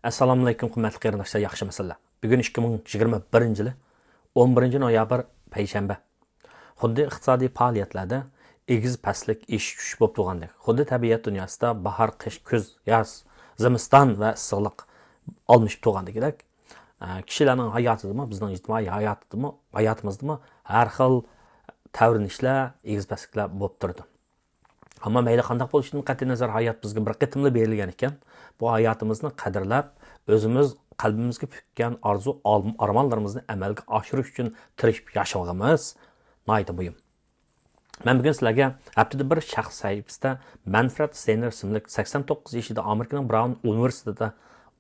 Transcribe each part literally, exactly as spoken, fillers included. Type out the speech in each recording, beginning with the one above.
ئەسسالامۇئەلەيكۇم، قىممەتلىك قېرىنداشلار، ياخشىمۇسىلەر؟ بۈگۈن ئىككى مىڭ يىگىرمە بىرىنچى يىلى، ئون بىرىنچى نويابىر، پەيشەنبە. خۇددى ئىقتىسادىي پائالىيەتلەردە ئېگىز پەسلىك، ئېشىش چۈشۈش بولۇپ تۇرغاندەك، خۇددى تەبىئەت دۇنياسىدا باھار، قىش، كۈز، ياز، زىمىستان ۋە ئىسسىقلىق ئالمىشىپ تۇرغاندىكىدەك، ئە، كىشىلەرنىڭ ھاياتىدىمۇ، بىزنىڭ ئىجتىمائىي ھاياتىدىمۇ، ھاياتىمىزدىمۇ ھەر خىل تەۋرىنىشلەر، ئېگىز پەسلىكلەر بولۇپ تۇرىدۇ. ئەمما مەيلى قانداق بولۇشىدىن قەتئىي نەزەر، ھايات بىزگە بىر قېتىملا بېرىلگەن ئىكەن. بۇ ھاياتىمىزنى قەدىرلەپ، ئۆزىمىز قەلبىمىزگە پۈككەن ئارزۇ ئارمانلىرىمىزنى ئەمەلگە ئاشۇرۇش ئۈچۈن تىرىشىپ ياشىمىغىمىز ناھايىتى مۇھىم. مەن بۈگۈن سىلەرگە ھەپتىدە بىر شەخس سەھىپىسىدە مەنفرېد ستېينېر ئىسىملىك سەكسەن توققۇز يېشىدا ئامېرىكىنىڭ براۋن ئۇنىۋېرسىتېتىدا،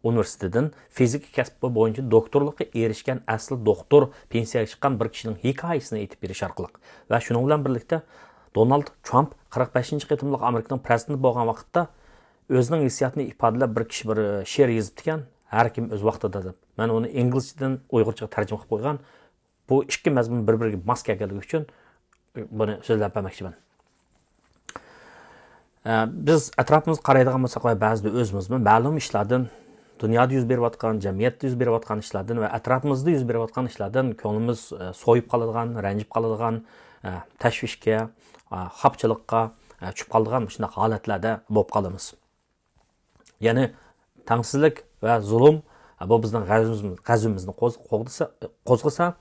ئۇنىۋېرسىتېتىدىن فىزىكا كەسپى بويىچە دوكتورلۇققا ئېرىشكەن ئەسلى دوختۇر، پېنسىيەگە چىققان بىر كىشىنىڭ ھېكايىسىنى ئېيتىپ بېرىش ئارقىلىق ۋە شۇنىڭ بىلەن بىرلىكتە دونالد ترامپ قىرىق بەشىنچى قېتىملىق ئامېرىكىنىڭ پرېزىدېنتى بولغان ۋاقىتتا ئۆزىنىڭ ھېسسىياتىنى ئىپادىلەپ بىر كىشى بىر شېئىر يېزىپتىكەن، ھەر كىم ئۆز ۋاقتىدا دەپ. مەن ئۇنى ئىنگلىزچىدىن ئۇيغۇرچىغا تەرجىمە قىلىپ قويغان. بۇ ئىككى مەزمۇن بىر-بىرىگە ماس كەلگەنلىكى ئۈچۈن بۇنى سۆزلەپ بەرمەكچىمەن. ئە، بىز ئەتراپىمىزغا قارايدىغان بولساق ۋە بەزىدە ئۆزىمىزمۇ مەلۇم ئىشلاردىن، دۇنيادا يۈز بېرىۋاتقان، جەمئىيەتتە يۈز بېرىۋاتقان ئىشلاردىن ۋە ئەتراپىمىزدا يۈز بېرىۋاتقان ئىشلاردىن كۆڭلىمىز، ئە، سويۇپ قالىدىغان، رەنجىپ قالىدىغان، ئە، تەشۋىشكە، ئە، خاپچىلىققا، ئە، چۈشۈپ قالىدىغان مۇشۇنداق ھالەتلەردە بولۇپ قالىمىز. يەنى تەڭسىزلىك ۋە زۇلۇم، ئە، بۇ بىزنىڭ غەزىمىز-، غەزىمىمىزنى قوز-، قوغدىسا، قوزغىسا،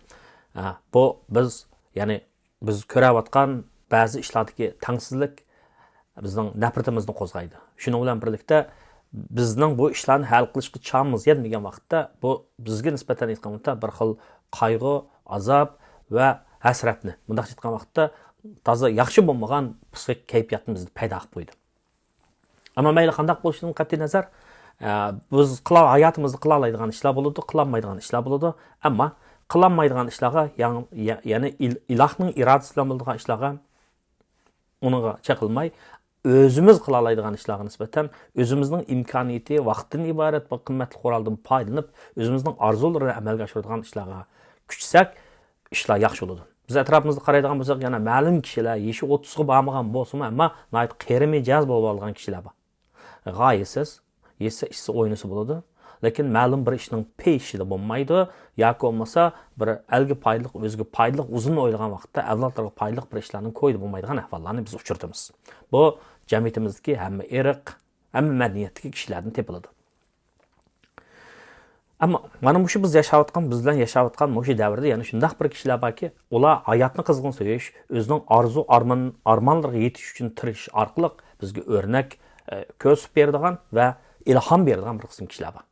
ئە، بۇ بىز، يەنى بىز كۆرۈۋاتقان بەزى ئىشلاردىكى تەڭسىزلىك بىزنىڭ نەپرىتىمىزنى قوزغايدۇ. شۇنىڭ بىلەن بىرلىكتە، بىزنىڭ بۇ ئىشلارنى ھەل قىلىشقا چامىمىز يەتمىگەن ۋاقىتتا، بۇ بىزگە نىسبەتەن ئېيتقاندا بىر خىل قايغۇ، ئازاب ۋە ھەسرەتنى، مۇنداقچە ئېيتقان ۋاقىتتا، تازا ياخشى بولمىغان پسىخىك كەيپىياتنى بىزدە پەيدا قىلىپ قويىدۇ. ئەمما مەيلى قانداق بولۇشىدىن قەتئىي نەزەر، ئە، بىز قىلا-، ھاياتىمىزدا قىلالايدىغان ئىشلار بولىدۇ، قىلالمايدىغان ئىشلار بولىدۇ. ئەمما قىلالمايدىغان ئىشلارغا، يەن-، يە-، يەنى ئىل-، ئىلاھنىڭ ئىرادىسى بىلەن بولىدىغان ئىشلارغا، ئۇنىڭغا چېقىلماي، ئۆزىمىز قىلالايدىغان ئىشلارغا نىسبەتەن ئۆزىمىزنىڭ ئىمكانىيىتى، ۋاقىتتىن ئىبارەت بىر قىممەتلىك قورالدىن پايدىلىنىپ، ئۆزىمىزنىڭ ئارزۇلىرىنى ئەمەلگە ئاشۇرىدىغان ئىشلارغا كۈچىسەك، ئىشلار ياخشى بولىدۇ. بىز ئەتراپىمىزدا قارايدىغان بولساق، يەنە مەلۇم كىشىلەر يېشى ئوتتۇزغا بارمىغان بولسىمۇ، ئەمما ناھايىتى قېرى مىجەز بولۇۋالغان كىشىلەر بار. غايىسىز، يېسە ئىچسە ئوينىسا بولىدۇ. لېكىن مەلۇم بىر ئىشنىڭ پېيى ئىچىدە بولمايدۇ. ياكى بولمىسا بىر ئەلگە پايدىلىق، ئۆزىگە پايدىلىق، ئۇزۇن ئويلىغان ۋاقىتتا ئەۋلادلارغا پايدىلىق بىر ئىشلارنىڭ كويىدا بولمايدىغان ئەھۋاللارنى بىز ئۇچرىتىمىز. بۇ جەمئىيىتىمىزدىكى ھەممە ئىرق، ھەممە مەدەنىيەتتىكى كىشىلەردىن تېپىلىدۇ. ئەمما مانا مۇشۇ بىز ياشاۋاتقان، بىز بىلەن ياشاۋاتقان مۇشۇ دەۋردە يەنە شۇنداق بىر كىشىلەر باركى، ئۇلار ھاياتنى قىزغىن سۆيۈش، ئۆزىنىڭ ئارزۇ، ئارمان-، ئارمانلىرىغا يېتىش ئۈچۈن تىرىشىش ئارقىلىق بىزگە ئۆرنەك، ئە، كۆرسىتىپ بېرىدىغان ۋە ئىلھام بېرىدىغان بىر قىسىم كىشىلەر بار.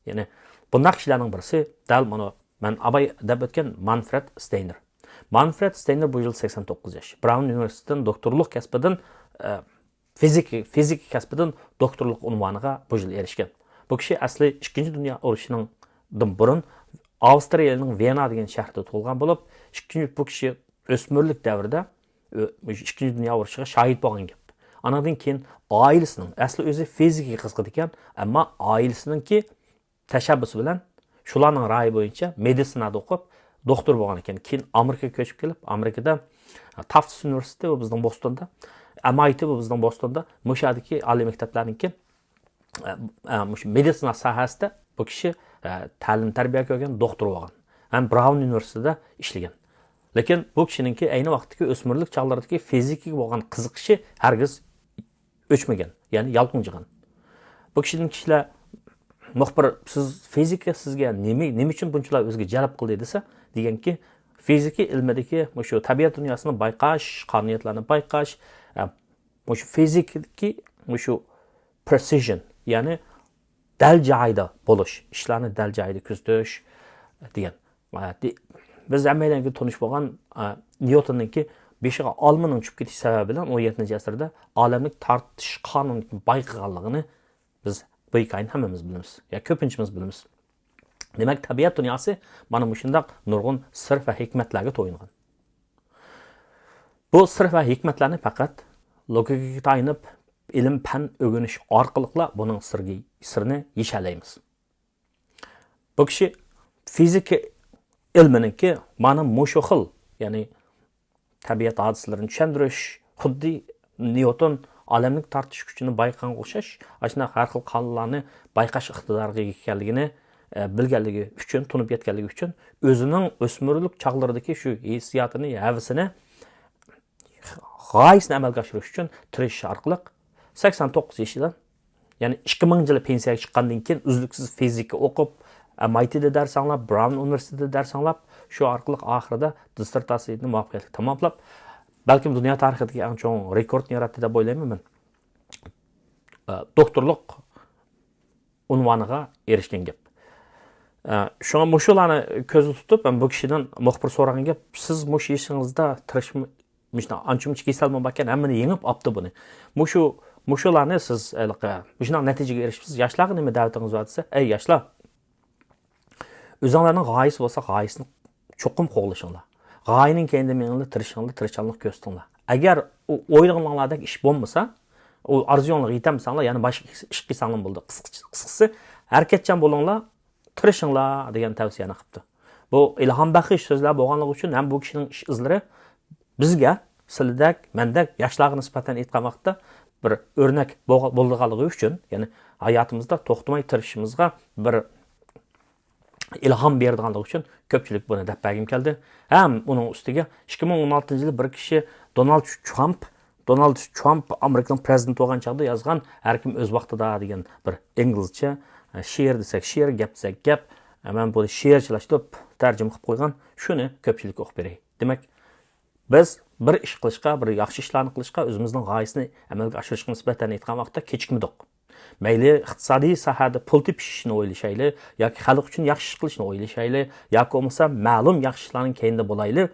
يەنى بۇنداق كىشىلەرنىڭ بىرسى دەل مانا مەن ئاباي دەپ ئۆتكەن مانفرېد ستېينېر. مانفرېد ستېينېر بۇ يىل سەكسەن توققۇز ياش. براۋن ئۇنىۋېرسىتېتىدىن دوكتورلۇق كەسپىدىن، ئە، فىزىكا، فىزىكا كەسپىدىن دوكتورلۇق ئۇنۋانىغا بۇ يىل ئېرىشكەن. بۇ كىشى ئەسلى ئىككىنچى دۇنيا ئۇرۇشىنىڭدىن بۇرۇن ئاۋسترىيەنىڭ ۋېنا دېگەن شەھىرىدە تۇغۇلغان بولۇپ، ئىككىنچى، بۇ كىشى ئۆسمۈرلۈك دەۋرىدە، ئۆ-، ئىككىنچى دۇنيا ئۇرۇشىغا شاھىت بولغان گەپ. ئانىڭدىن كېيىن ئائىلىسىنىڭ، ئەسلى ئۆزى فىزىكىگە قىزىقىدىكەن، ئەمما ئائىلىسىنىڭكى تەشەببۇسى بىلەن شۇلارنىڭ رايى بويىچە مېدىتسىنادا ئوقۇپ، دوختۇر بولغان ئىكەن. كېيىن ئامېرىكىغا كۆچۈپ كېلىپ، ئامېرىكىدا تافتس ئۇنىۋېرسىتېتى، بۇ بىزنىڭ بوستوندا، ئەم ئاي تى، بۇ بىزنىڭ بوستوندا، مۇشۇ يەردىكى ئالىي مەكتەپلەرنىڭكى، ئە، ئە، مۇشۇ مېدىتسىنا ساھەسىدە بۇ كىشى، ئە، تەلىم تەربىيە كۆرگەن، دوختۇر بولغان. ھەم براۋن ئۇنىۋېرسىتېتىدا ئىشلىگەن. لېكىن بۇ كىشىنىڭكى ئەينى ۋاقىتتىكى ئۆسمۈرلۈك چاغلىرىدىكى فىزىكىگە بولغان قىزىقىشى ھەرگىز ئۆچمىگەن، يەنى يالقۇنجىغان. بۇ كىشىدىن كىشىلەر، مۇخبىر، سىز فىزىكا سىزگە نېمە، نېمە ئۈچۈن بۇنچىلا ئۆزىگە جەلپ قىلدى دېسە، دېگەنكى، فىزىكا ئىلمىدىكى مۇشۇ تەبىئەت دۇنياسىنى بايقاش، قانۇنىيەتلەرنى بايقاش، ئە، مۇشۇ فىزىكىدىكى مۇشۇ precision، يەنى دەل جايىدا بولۇش، ئىشلارنى دەل جايىدا كۆزىتىش دېگەن. ئە، دې-، بىز ھەممەيلەنگە تونۇش بولغان، ئە، نيۇتوننىڭكى بېشىغا ئالمىنىڭ چۈشۈپ كېتىش سەۋەبى بىلەن ئون يەتتىنچى ئەسىردە ئالەمنىڭ تارتىش قانۇنىنى بايقىغانلىقىنى بىز، بۇ ھېكايىنى ھەممىمىز بىلىمىز. يا كۆپىنچىمىز بىلىمىز. دېمەك، تەبىئەت دۇنياسى مانا مۇشۇنداق نۇرغۇن سىر ۋە ھېكمەتلەرگە تويۇنغان. بۇ سىر ۋە ھېكمەتلەرنى پەقەت لوگىكىغا تايىنىپ، ئىلىم-پەن ئۆگىنىش ئارقىلىقلا بۇنىڭ سىرگە-، سىرىنى يېشەلەيمىز. بۇ كىشى فىزىكا ئىلمىنىڭكى مانا مۇشۇ خىل، يەنى تەبىئەت ھادىسىلىرىنى چۈشەندۈرۈش، خۇددى نيۇتون ئالەمنىڭ تارتىش كۈچىنى بايقىغانغا ئوخشاش، ئاشۇنداق ھەر خىل قانۇنلارنى بايقاش ئىقتىدارىغا ئىگە ئىكەنلىكىنى، ئە، بىلگەنلىكى ئۈچۈن، تونۇپ يەتكەنلىكى ئۈچۈن، ئۆزىنىڭ ئۆسمۈرلۈك چاغلىرىدىكى شۇ ھېسسىياتىنى، ھەۋىسىنى، غايىسىنى ئەمەلگە ئاشۇرۇش ئۈچۈن تىرىشىش ئارقىلىق سەكسەن توققۇز يېشىدا، يەنى ئىككى مىڭىنچى يىلى پېنسىيەگە چىققاندىن كېيىن ئۈزلۈكسىز فىزىكا ئوقۇپ، ئەم ئاي تىدا دەرس ئاڭلاپ، براۋن ئۇنىۋېرسىتېتىدا دەرس ئاڭلاپ، شۇ ئارقىلىق ئاخىرىدا دىسسېرتاتسىيىنى مۇۋەپپەقىيەتلىك تاماملاپ، بەلكىم دۇنيا تارىخىدىكى ئەڭ چوڭ رېكوردنى ياراتتى دەپ ئويلايمەن مەن. ئە، دوكتورلۇق ئۇنۋانىغا ئېرىشكەن گەپ. ئە، شۇڭا مۇشۇلارنى كۆزدە تۇتۇپ، مەن بۇ كىشىدىن مۇخبىر سورىغان گەپ، سىز مۇشۇ يېشىڭىزدا تىرىشما-، مۇشۇنداق ئانچە-مۇنچە كېسەلمۇ باركەن، ھەممىنى يېڭىپ ئاپتۇ بۇنى. مۇشۇ، مۇشۇلارنى سىز ھېلىقى، مۇشۇنداق نەتىجىگە ئېرىشىپسىز، ياشلارغا نېمە دەۋىتىڭىز بار دېسە، ئەي ياشلار، ئۆزۈڭلارنىڭ غايىسى بولسا، غايىسىنى چوقۇم قوغلىشىڭلار. غايىنىڭ كەينىدە مېڭىڭلار، تىرىشىڭلار، تىرىشچانلىق كۆرسىتىڭلار. ئەگەر ئۇ ئويلىغىنىڭلاردەك ئىش بولمىسا، ئۇ ئارزۇيۇڭلارغا يېتەلمىسەڭلار، يەنە باشقا ئىش قىلساڭلار بولدى. قىسقىچە-، قىسقىسى، ھەرىكەتچان بولۇڭلار، تىرىشىڭلار دېگەن تەۋسىيەنى قىپتۇ. بۇ ئىلھام بەخش سۆزلەر بولغانلىقى ئۈچۈن ھەم بۇ كىشىنىڭ ئىش ئىزلىرى بىزگە، سىلىدەك، مەندەك ياشلارغا نىسبەتەن ئېيتقان ۋاقىتتا بىر ئۆرنەك بولغا-، بولىدىغانلىقى ئۈچۈن، يەنى ھاياتىمىزدا توختىماي تىرىشىشىمىزغا بىر ئىلھام بېرىدىغانلىقى ئۈچۈن كۆپچىلىك بۇنى دەپ بەرگۈم كەلدى. ھەم ئۇنىڭ ئۈستىگە ئىككى مىڭ ئون ئالتىنچى يىلى بىر كىشى دونالد ترامپ، دونالد ترامپ ئامېرىكىنىڭ پرېزىدېنتى بولغان چاغدا يازغان ھەر كىم ئۆز ۋاقتىدا دېگەن بىر ئىنگلىزچە، ئە، شېئىر دېسەك شېئىر، گەپ دېسەك گەپ، ئە، مەن بۇنى شېئىرچىلاشتۇرۇپ تەرجىمە قىلىپ قويغان، شۇنى كۆپچىلىككە ئوقۇپ بېرەي. دېمەك، بىز بىر ئىش قىلىشقا، بىر ياخشى ئىشلارنى قىلىشقا، ئۆزىمىزنىڭ غايىسىنى ئەمەلگە ئاشۇرۇشقا نىسبەتەن ئېيتقان ۋاقىتتا كېچىكمىدۇق. مەيلى ئىقتىسادىي ساھەدە پۇل تېپىشنى ئويلىشايلى، ياكى خەلق ئۈچۈن ياخشى ئىش قىلىشنى ئويلىشايلى، ياكى بولمىسا مەلۇم ياخشى ئىشلارنىڭ كەينىدە بولايلى.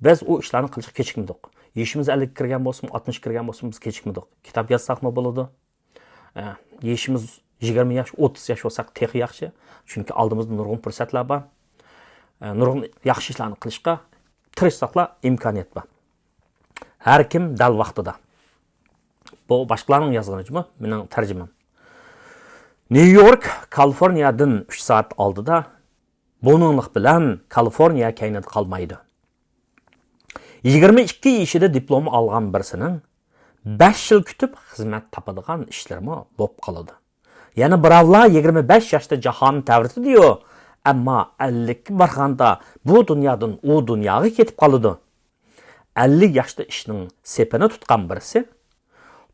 بىز ئۇ ئىشلارنى قىلىشقا كېچىكمىدۇق. يېشىمىز ئەللىككە كىرگەن بولسۇن، ئاتمىشقا كىرگەن بولسۇن، بىز كېچىكمىدۇق. كىتاب يازساقمۇ بولىدۇ. ئە، يېشىمىز يىگىرمە ياش، ئوتتۇز ياش بولساق تېخى ياخشى. چۈنكى ئالدىمىزدا نۇرغۇن پۇرسەتلەر بار. ئە، نۇرغۇن ياخشى ئىشلارنى قىلىشقا تىرىشساقلا ئىمكانىيەت بار. ھەر كىم دەل ۋاقتىدا. بۇ باشقىلارنىڭ يازغىنى جۇمۇ، مېنىڭ تەرجىمەم. نيۇ يورك كالىفورنىيەدىن ئۈچ سائەت ئالدىدا، بۇنىڭلىق بىلەن كالىفورنىيە كەينىدە قالمايدۇ. يىگىرمە ئىككى يېشىدا دىپلوم ئالغان بىرسىنىڭ بەش يىل كۈتۈپ خىزمەت تاپىدىغان ئىشلىرىمۇ بولۇپ قالىدۇ. يەنە بىراۋلار يىگىرمە بەش ياشتا جاھاننى تەۋرىتىدۇ-يۇ، ئەمما ئەللىككە بارغاندا بۇ دۇنيادىن ئۇ دۇنياغا كېتىپ قالىدۇ. ئەللىك ياشتا ئىشنىڭ سېپىنى تۇتقان بىرسى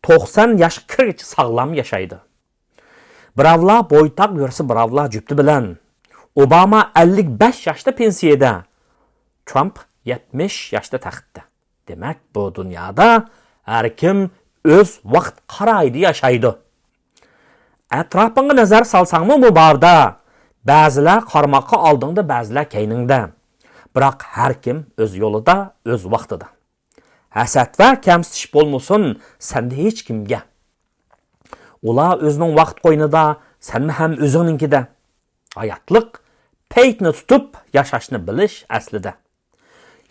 توقسان ياشقا كىرگىچە ساغلام ياشايدۇ. بىراۋلار بويتاق يۈرسە، بىراۋلار جۈپتى بىلەن. ئوباما ئەللىك بەش ياشتا پېنسىيەدە، ترامپ يەتمىش ياشتا تەختتە. دېمەك، بۇ دۇنيادا ھەر كىم ئۆز ۋاقىت قارايدا ياشايدۇ. ئەتراپىڭغا نەزەر سالساڭمۇ مۇبارىدا، بەزىلەر قارىماققا ئالدىڭدا، بەزىلەر كەينىڭدە. بىراق ھەر كىم ئۆز يولىدا، ئۆز ۋاقتىدا. ھەسەت ۋە كەمسىتىش بولمىسۇن سەندە ھېچ كىمگە. ئۇلار ئۆزىنىڭ ۋاقىت قوينىدا، سەنمۇ ھەم ئۆزۈڭنىڭكىدە. ھاياتلىق پەيتنى تۇتۇپ ياشاشنى بىلىش ئەسلىدە.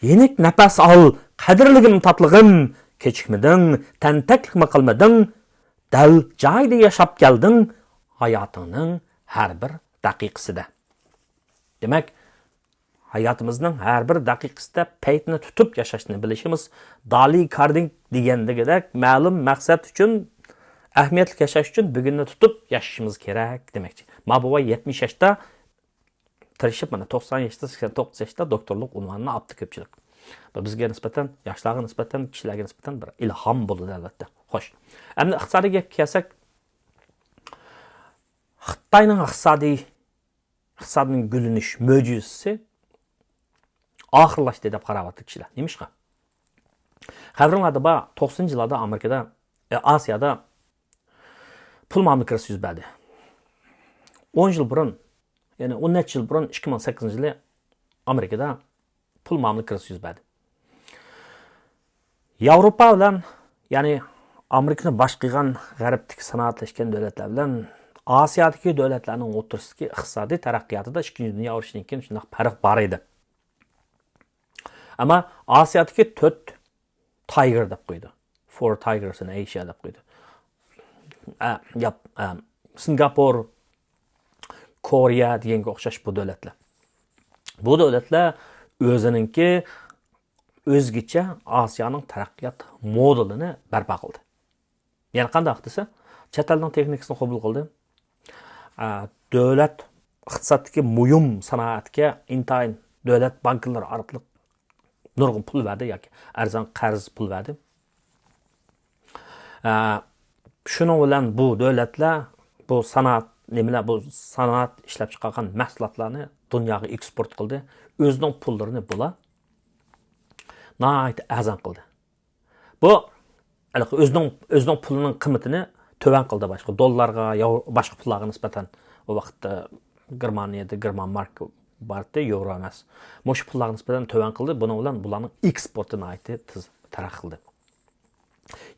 يېنىك نەپەس ئال، قەدىرلىگىن تاتلىقىم، كېچىكمىدىڭ، تەنتەكلىكمۇ قىلمىدىڭ، دەل جايىدا ياشاپ كەلدىڭ ھاياتىڭنىڭ ھەر بىر دەقىقىسىدە. دېمەك، ھاياتىمىزنىڭ ھەر بىر دەقىقىسىدە پەيتنى تۇتۇپ ياشاشنى بىلىشىمىز، دالى كاردىنگ دېگەندىكىدەك مەلۇم مەقسەت ئۈچۈن، ئەھمىيەتلىك ياشاش ئۈچۈن بۈگۈننى تۇتۇپ ياشىشىمىز كېرەك دېمەكچى. ما بوۋاي يەتمىش ياشتا تىرىشىپ، مانا، توقسان ياشتا، سەكسەن توققۇز ياشتا دوكتورلۇق ئۇنۋانىنى ئاپتۇ كۆپچىلىك. بۇ بىزگە نىسبەتەن، ياشلارغا نىسبەتەن، كىشىلەرگە نىسبەتەن بىر ئىلھام بولىدۇ، ئەلۋەتتە. خوش. ئەمدى ئىقتىسادىي گەپكە كەلسەك، خىتاينىڭ ئىقتىسادىي، ئىقتىسادنىڭ گۈللىنىش مۆجىزىسى ئاخىرلاشتى دەپ قاراۋاتىدۇ كىشىلەر. نېمىشقا؟ خەۋىرىڭلاردا بار، توقسىنىنچى يىللاردا ئامېرىكىدا، ئە، ئاسىيادا پۇل مۇئامىلە كىرىزىسى يۈز بەردى. ئون يىل بۇرۇن، يەنى ئون نەچچە يىل بۇرۇن، ئىككى مىڭ سەككىزىنچى يىلى ئامېرىكىدا پۇل مۇئامىلە كىرىزىسى يۈز بەردى. ياۋروپا بىلەن، يەنى ئامېرىكىنى باش قىلغان غەربتىكى سانائەتلەشكەن دۆلەتلەر بىلەن ئاسىيادىكى دۆلەتلەرنىڭ ئوتتۇرىسىدىكى ئىقتىسادىي تەرەققىياتىدا ئىككىنچى دۇنيا ئۇرۇشىدىن كېيىن شۇنداق پەرق بار ئىدى. ئەمما ئاسىيادىكى تۆت تايگېر دەپ قويىدۇ. Four Tigers in Asia دەپ قويىدۇ. ئە، ياپ-، ئە، سىنگاپور، كورېيە دېگەنگە ئوخشاش بۇ دۆلەتلەر. بۇ دۆلەتلەر ئۆزىنىڭكى ئۆزگىچە ئاسىيانىڭ تەرەققىيات مودېلىنى بەرپا قىلدى. يەنى قانداق دېسە، چەت ئەلنىڭ تېخنىكىسىنى قوبۇل قىلدى. ئە، دۆلەت ئىقتىسادتىكى مۇھىم سانائەتكە ئىنتايىن دۆلەت بانكىلىرى ئارقىلىق نۇرغۇن پۇل بەردى ياكى ئەرزان قەرز پۇل بەردى. ئە، شۇنىڭ بىلەن بۇ دۆلەتلەر بۇ سانائەت نېمىلەر، بۇ سانائەت ئىشلەپ چىقارغان مەھسۇلاتلارنى دۇنياغا ئېكسپورت قىلدى. ئۆزىنىڭ پۇللىرىنى بۇلار ناھايىتى ئەرزان قىلدى. بۇ ھېلىقى ئۆزىنىڭ، ئۆزىنىڭ پۇلىنىڭ قىممىتىنى تۆۋەن قىلدى باشقا دوللارغا، ياۋ-، باشقا پۇللارغا نىسبەتەن. ئۇ ۋاقىتتا گېرمانىيەدە گېرمان مارك بار ئىدى، ياۋرو ئەمەس. مۇشۇ پۇللارغا نىسبەتەن تۆۋەن قىلدى. بۇنىڭ بىلەن بۇلارنىڭ ئېكسپورتى ناھايىتى تېز تەرەققىي قىلدى.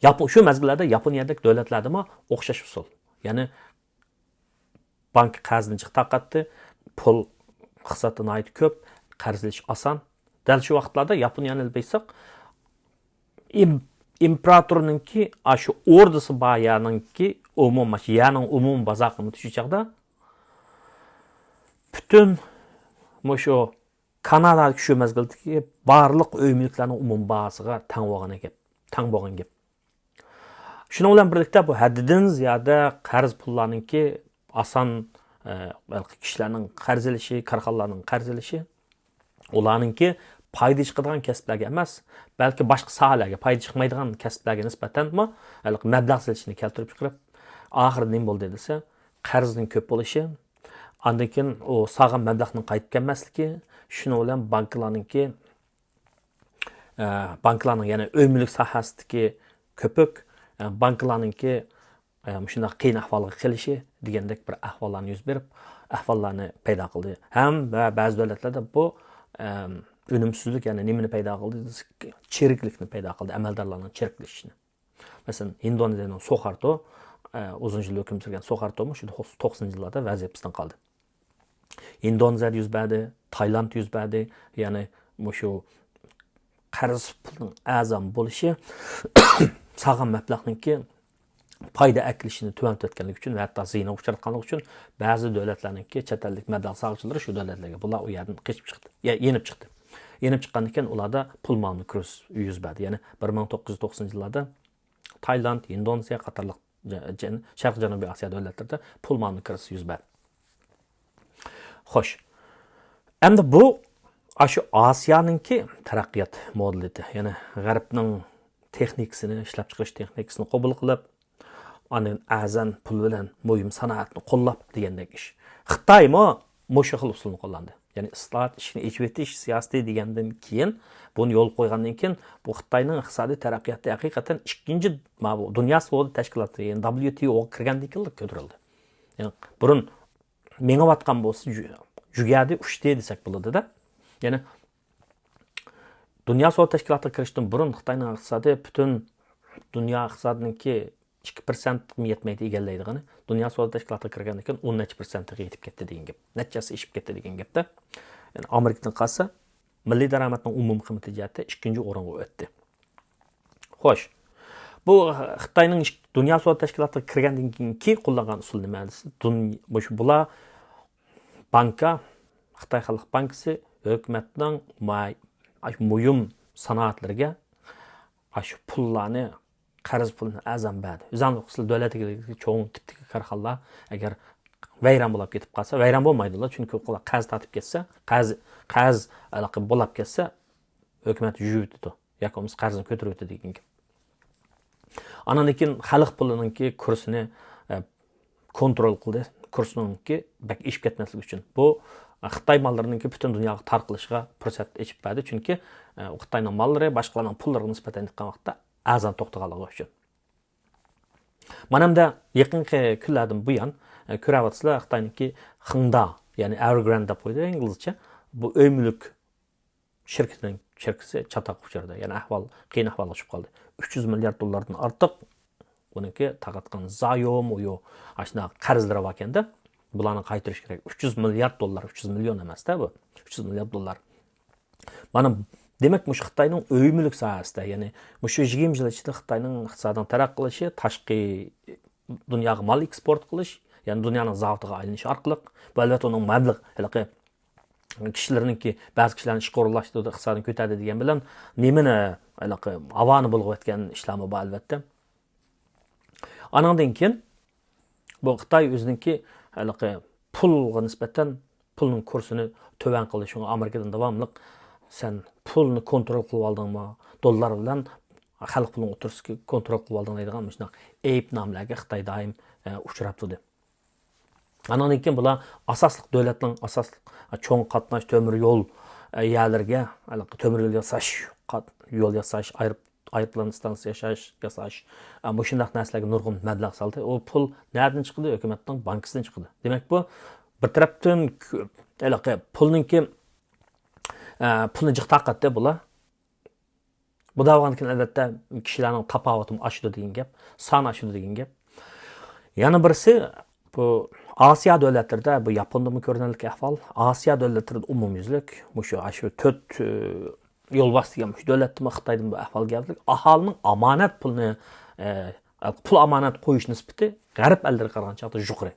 ياپون، شۇ مەزگىللەردە ياپونىيەدىكى دۆلەتلەردىمۇ ئوخشاش ئۇسۇل. يەنى بانكا قەرزنى جىق تارقاتتى، پۇل ئىقتىسادتا ناھايىتى كۆپ، قەرز ئېلىش ئاسان. دەل شۇ ۋاقىتلاردا ياپونىيەنى ئېلىپ ئېيتساق، ئىم-، ئىمپېراتورنىڭكى ئاشۇ ئوردىسى بار يەرنىڭكى ئومۇم، يەرنىڭ ئومۇم بازار قىممىتى شۇ چاغدا پۈتۈن مۇشۇ كانادادىكى شۇ مەزگىلدىكى بارلىق ئۆي مۈلۈكلەرنىڭ ئومۇم باھاسىغا تەڭ بولغان گەپ، تەڭ بولغان گەپ. شۇنىڭ بىلەن بىرلىكتە بۇ ھەددىدىن زىيادە قەرز پۇللارنىڭكى ئاسان، ئە، ھېلىقى كىشىلەرنىڭ قەرز ئېلىشى، كارخانىلارنىڭ قەرز ئېلىشى، ئۇلارنىڭكى پايدا چىقىدىغان كەسىپلەرگە ئەمەس، بەلكى باشقا ساھەلەرگە پايدا چىقمايدىغان كەسىپلەرگە نىسبەتەنمۇ ھېلىقى مەبلەغ سېلىشنى كەلتۈرۈپ چىقىرىپ، ئاخىرىدا نېمە بولدى دېسە، قەرزنىڭ كۆپ بولۇشى، ئاندىن كېيىن ئۇ سالغان مەبلەغنىڭ قايتىپ كەلمەسلىكى، شۇنىڭ بىلەن بانكىلارنىڭكى، ئە، بانكىلارنىڭ يەنە ئۆي مۈلۈك ساھەسىدىكى كۆپۈك، ئە، بانكىلارنىڭكى، ئە، مۇشۇنداق قىيىن ئەھۋالغا قېلىشى دېگەندەك بىر ئەھۋاللارنى يۈز بېرىپ، ئەھۋاللارنى پەيدا قىلدى. ھەم ۋە بەزى دۆلەتلەردە بۇ، ئەم، ئۈنۈمسىزلىك، يەنى نېمىنى پەيدا قىلدى؟ چىرىكلىكنى پەيدا قىلدى، ئەمەلدارلارنىڭ چىرىكلىشىشىنى. مەسىلەن، ئىندونېزىيەنىڭ سۇخارتو، ئە، ئۇزۇن يىل ھۆكۈم سۈرگەن سۇخارتومۇ شۇ توقسىنىنچى يىللاردا ۋەزىيەت بىزدىن قالدى. ئىندونېزىيەدە يۈز بەردى، تايلاند يۈز بەردى، يەنى مۇشۇ قەرز پۇلنىڭ ئەرزان بولۇشى سالغان مەبلەغنىڭكى پايدا ئەكېلىشىنى تۆۋەنلىتىۋەتكەنلىكى ئۈچۈن ۋە ھەتتا زىيانغا ئۇچراتقانلىقى ئۈچۈن بەزى دۆلەتلەرنىڭكى چەت ئەللىك مەبلەغ سالغۇچىلىرى شۇ دۆلەتلەرگە بۇلار ئۇ يەردىن قېچىپ چىقتى. يا، يېنىپ چىقتى. يېنىپ چىققاندىن كېيىن ئۇلاردا پۇل مالىنىڭ كىرىزىسى يۈز بەردى. يەنى بىر مىڭ توققۇز يۈز توقسىنىنچى يىللاردا تايلاند، ئىندونېزىيە قاتارلىق جە-، جەن-، شەرقىي جەنۇبىي ئاسىيا دۆلەتلىرىدە پۇل مالىنىڭ كىرىزىسى يۈز بەردى. خوش. ئەمدى بۇ ئاشۇ ئاسىيانىڭكى تەرەققىيات مودېلىتى، يەنى غەربنىڭ تېخنىكىسىنى، ئىشلەپچىقىرىش تېخنىكىسىنى قوبۇل قىلىپ، ئاندىن ئەرزان پۇل بىلەن مۇھىم سانائەتنى قوللاپ دېگەندەك ئىش. خىتايمۇ مۇشۇ خىل ئۇسۇلنى قوللاندى. يەنى ئىسلاھات، ئىشىكنى ئېچىۋېتىش سىياسىتى دېگەندىن كېيىن، بۇنى يولغا قويغاندىن كېيىن، بۇ خىتاينىڭ ئىقتىسادىي تەرەققىياتى ھەقىقەتەن ئىككىنچى، مانا بۇ دۇنيا سودا تەشكىلاتى، يەنى دابليۇ تى ئوغا كىرگەندىن كېيىن كۆتۈرۈلدى. يەنى بۇرۇن مېڭىۋاتقان بولسا، جۈ-، جۈگەدى، ئۇچتى دېسەك بولىدۇ-دە. يەنى دۇنيا سودا تەشكىلاتىغا كىرىشتىن بۇرۇن خىتاينىڭ ئىقتىسادى پۈتۈن دۇنيا ئىقتىسادىنىڭكى ئىككى پىرسەنتمۇ يەتمەيدۇ ئىگىلەيدىغىنى، دۇنيا سودا تەشكىلاتىغا كىرگەندىن كېيىن ئون نەچچە پىرسەنتكە يېتىپ كەتتى دېگەن گەپ. نەچچە ھەسسە ئېشىپ كەتتى دېگەن گەپتە. يەنى ئامېرىكىدىن قالسا، مىللىي دارامەتنىڭ ئومۇمىي قىممىتى جەھەتتە ئىككىنچى ئورۇنغا ئۆتتى. خوش، بۇ خىتاينىڭ ئىش-، دۇنيا سودا تەشكىلاتىغا كىرگەندىن كېيىنكى قوللانغان ئۇسۇلى نېمە دېسە، دۇن-، مۇشۇ بۇلار بانكا، خىتاي خەلق بانكىسى ھۆكۈمەتنىڭ ماي-، مۇھىم سانائەتلىرىگە ئاشۇ پۇللارنى، قەرز پۇلىنى ئەرزان بەردى. ئۆزۈڭلار بىلىسىلەر، دۆلەت ئىگىلىكىدىكى چوڭ تىپتىكى كارخانىلار ئەگەر ۋەيران بولاپ كېتىپ قالسا، ۋەيران بولمايدۇ ئۇلار، چۈنكى ئۇلار قەرز تارتىپ كەتسە، قەرز، قەرز ھېلىقى بولاپ كەتسە، ھۆكۈمەت يۇيۇۋېتىدۇ ياكى بولمىسا قەرزنى كۆتۈرۈۋېتىدۇ دېگەن گەپ. ئاندىن كېيىن خەلق پۇلىنىڭكى كۇرسىنى، ئە، كونترول قىلدى. كۇرسنىڭكى بەك ئېشىپ كەتمەسلىكى ئۈچۈن. بۇ، ئە، خىتاي ماللىرىنىڭكى پۈتۈن دۇنياغا تارقىلىشىغا پۇرسەت ئېچىپ بەردى. چۈنكى، ئە، خىتاينىڭ ماللىرى باشقىلارنىڭ پۇللىرىغا نىسبەتەن ئېيتقان ۋاقىتتا ئەرزان توختىغانلىقى ئۈچۈن. مانا ئەمدى يېقىنقى كۈنلەردىن بۇيان، ئە، كۆرۈۋاتىسىلەر، خىتاينىڭكى خېڭدا، يەنى ئەۋېرگراند دەپ قويىدۇ ئىنگلىزچە، بۇ ئۆي مۈلۈك شىركىتىنىڭ شىركىتى چاتاققا ئۇچرىدى. يەنى ئەھۋال، قىيىن ئەھۋالغا چۈشۈپ قالدى. ئۈچ يۈز مىليارد دوللاردىن ئارتۇق بۇنىڭكى تارقاتقان زايوم، ئۇيۇ، ئاشۇنداق قەرزلىرى باركەندە، بۇلارنى قايتۇرۇش كېرەك. ئۈچ يۈز مىليارد دوللار، ئۈچ يۈز مىليون ئەمەستە بۇ. ئۈچ يۈز مىليارد دوللار. مانا، دېمەك، مۇشۇ خىتاينىڭ ئۆي مۈلۈك ساھەسىدە، يەنى مۇشۇ يىگىرمە يىل ئىچىدە خىتاينىڭ ئىقتىسادىنىڭ تەرەققىي قىلىشى، تاشقى دۇنياغا مال ئېكسپورت قىلىش، يەنى دۇنيانىڭ زاۋۇتىغا ئايلىنىش ئارقىلىق، بۇ ئەلۋەتتە ئۇنىڭ مەبلەغ، ھېلىقى كىشىلەرنىڭكى، بەزى كىشىلەرنىڭ ئىشقا ئورۇنلاشتۇرۇۋېتىپ ئىقتىسادىنى كۆتەردى دېگەن بىلەن نېمىنى، ھېلىقى ھاۋانى بۇلغىۋەتكەن ئىشلارمۇ بار ئەلۋەتتە. ئانىڭدىن كېيىن بۇ خىتاي ئۆزىنىڭكى ھېلىقى پۇلغا نىسبەتەن پۇلنىڭ كۇرسىنى تۆۋەن قىلدى. شۇڭا ئامېرىكىدىن داۋاملىق سەن پۇلنى كونترول قىلىۋالدىڭمۇ، دوللار بىلەن خەلق پۇلىنىڭ ئوتتۇرىسىدىكى كونترول قىلىۋالدىڭ دەيدىغان مۇشۇنداق ئەيىبنامىلەرگە خىتاي دائىم ئۇچراپ تۇردى. ئانىڭدىن كېيىن بۇلار ئاساسلىق دۆلەتنىڭ ئاساسلىق چوڭ قاتناش تۆمۈر يول يەرلىرىگە، تۆمۈر يول ياساش، يول ياساش، ئايروپىلان ئىستانسىيە ياساش، ياساش، مۇشۇنداق نەرسىلەرگە نۇرغۇن مەبلەغ سالدى. ئۇ پۇل نەدىن چىقىدۇ؟ ھۆكۈمەتنىڭ بانكىسىدىن چىقىدۇ. دېمەك، بۇ بىر تەرەپتىن ھېلىقى پۇلنىڭكى، پۇلنى جىق تارقاتتى بۇلار. بۇنداق بولغاندىكىن، ئەلۋەتتە، كىشىلەرنىڭ تاپاۋىتىمۇ ئاشىدۇ دېگەن گەپ، سانى ئاشىدۇ دېگەن گەپ. يەنە بىرسى، بۇ ئاسىيا دۆلەتلىرىدە، بۇ ياپوندىمۇ كۆرۈنەرلىك ئەھۋال، ئاسىيا دۆلەتلىرىدە ئومۇميۈزلۈك، مۇشۇ، شۇ تۆت، ئە، يولۋاس دېگەن مۇشۇ دۆلەتتىمۇ خىتايدىمۇ بۇ ئەھۋال گەۋدىلىك. ئاھالىنىڭ ئامانەت پۇلىنى، ئە، پۇل ئامانەت قويۇش نىسبىتى غەرب ئەللىرىگە قارىغان چاغدا يۇقىرى.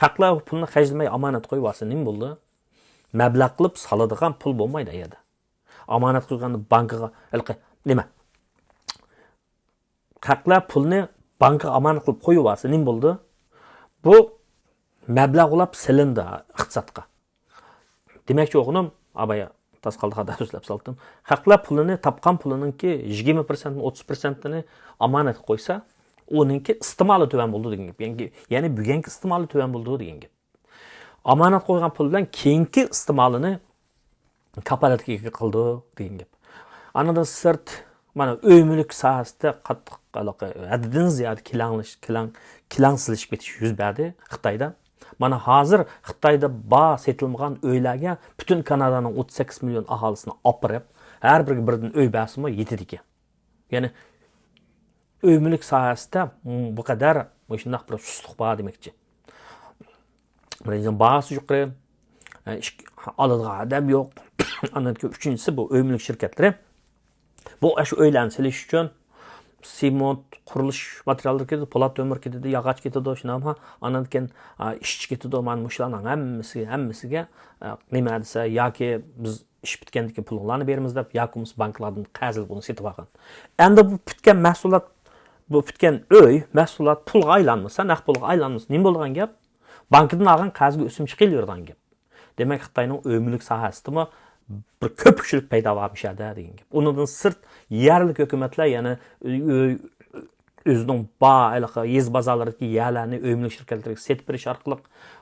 خەقلەر پۇلنى خەجلىمەي ئامانەت قويۇۋالسا نېمە بولدى؟ مەبلەغ قىلىپ سالىدىغان پۇل بولمايدۇ ئەيەردە. ئامانەت قويغاندا بانكىغا، ھېلىقى، نېمە؟ خەقلەر پۇلنى بانكىغا ئامانەت قىلىپ قويۇۋالسا نېمە بولدى؟ بۇ مەبلەغ بولاپ سېلىندى ئىقتىسادقا. دېمەكچى بولغىنىم، ئابايا تاس قالدى، خاتا سۆزلەپ سالدىم. خەقلەر پۇلىنى، تاپقان پۇلىنىڭكى يىگىرمە پىرسەنتتىن ئوتتۇز پىرسەنتىنى ئامانەتكە قويسا، ئۇنىڭكى ئىستېمالى تۆۋەن بولىدۇ دېگەن گەپ. يەنى، يەنى بۈگۈنكى ئىستېمالى تۆۋەن بولىدۇ دېگەن گەپ. ئامانەت قويغان پۇل بىلەن كېيىنكى ئىستېمالىنى كاپالەتكە ئىگە قىلىدۇ دېگەن گەپ. ئانىڭدىن سىرت، مانا، ئۆي مۈلۈك ساھەسىدە قاتتىق ھېلىقى ھەددىدىن زىيادە كېلەڭلىش-، كېلەڭ-، كېلەڭسىزلىشىپ كېتىش يۈز بەردى خىتايدا. مانا ھازىر خىتايدا بار سېتىلمىغان ئۆيلەرگە پۈتۈن كانادانىڭ ئوتتۇز سەككىز مىليون ئاھالىسىنى ئاپىرىپ، ھەر بىرىگە بىردىن ئۆي بەرسىمۇ يېتىدىكەن. يەنى ئۆي مۈلۈك ساھەسىدە بۇ قەدەر مۇشۇنداق بىر سۇسلۇق بار دېمەكچى. بىرىنچىدىن، باھاسى يۇقىرى، ئىككى، ئالىدىغان ئادەم يوق. ئاندىن كېيىن ئۈچىنچىسى، بۇ ئۆي مۈلۈك شىركەتلىرى بۇ ئاشۇ ئۆيلەرنى سېلىش ئۈچۈن سېمونت، قۇرۇلۇش ماتېرىياللىرى كېتىدۇ، پولات تۆمۈر كېتىدۇ، ياغاچ كېتىدۇ، شۇنداقمۇ؟ ئاندىن كېيىن، ئا، ئىشچى كېتىدۇ. مانا مۇشۇلارنىڭ ھەممىسى، ھەممىسىگە، ئا، نېمە دېسە، ياكى بىز ئىش پۈتكەندىن كېيىن پۇلۇڭلارنى بېرىمىز دەپ، ياكى بولمىسا بانكىلاردىن قەرز ئېلىپ ئۇنى سېتىۋالغان. ئەمدى بۇ پۈتكەن مەھسۇلات، بۇ پۈتكەن ئۆي، مەھسۇلات پۇلغا ئايلانمىسا، نەق پۇلغا ئايلانمىسا، نېمە بولىدىغان گەپ؟ بانكىدىن ئالغان قەرزگە ئۆسۈم چىقىۋېرىدىغان گەپ. دېمەك، خىتاينىڭ ئۆي مۈلۈك ساھەسىدىمۇ بىر كۆپۈكچىلىك پەيدا بار مۇشۇ يەردە دېگەن گەپ. ئۇنىڭدىن سىرت، يەرلىك ھۆكۈمەتلەر يەنە ئۆي، ئۆي، ئۆزىنىڭ بار ھېلىقى يېزا بازارلىرىدىكى يەرلەرنى ئۆي مۈلۈك شىركەتلىرىگە سېتىپ بېرىش ئارقىلىق